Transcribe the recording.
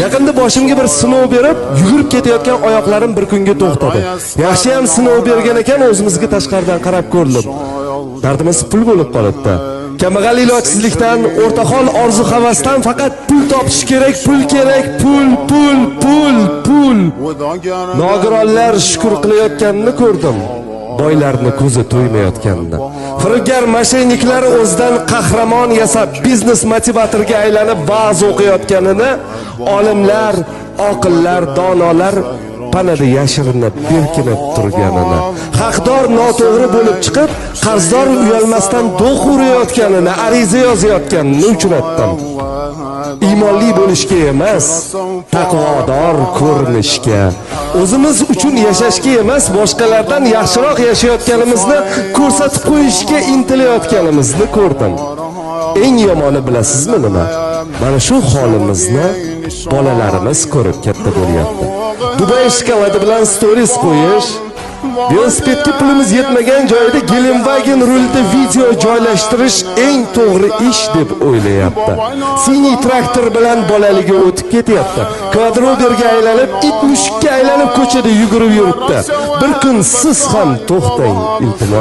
Yaqinda boshimga bir sinov berib, yugurib ketayotgan oyoqlarim bir kunga to'xtadi. Yaxshiyam sinov bergan ekan, o'zimizga tashqaridan qarab ko'rdim. Dardimiz pul bo'lib qolibdi. Kambag'al ilojsizlikdan, o'rtahol orzu havasdan faqat pul topish kerak, pul kerak, pul, pul, pul, pul. Nogironlar shukur qilayotganini ko'rdim. Boylarni ko'zi to'ymayotganini. Firibgar moshenniklar o'zidan qahramon yasab, biznes motivatorga aylanib va'z o'qiyotganini, olimlar, oqillar, donolar panada yashirinib, berkinib turganini, haqdor noto'g'ri bo'lib chiqib, qarzdor uyalmasdan do'q urayotganini, ariza yozayotganini uchratdim. Iymonli bo'lishga emas, taqvodor ko'rinishga, o'zimiz uchun yashashga emas, boshqalardan yaxshiroq yashayotganimizni ko'rsatib qo'yishga intilayotganimizni ko'rdim. Eng yomoni bilasizmi nima? Mana shu holimizni bolalarimiz ko'rib katta bo'lyapti. Dubay shokoladi bilan stories qo'yish, velosipedga pulimiz yetmagan joyda Gelenwagen rulida video joylashtirish eng to'g'ri ish deb o'ylayapti. Синий traktor bilan bolaligi o'tib ketyapti. Kvadroberga aylanib, it mushukka aylanib ko'chada yugurib yuribdi. Bir kun siz ham to'xtang, iltimos.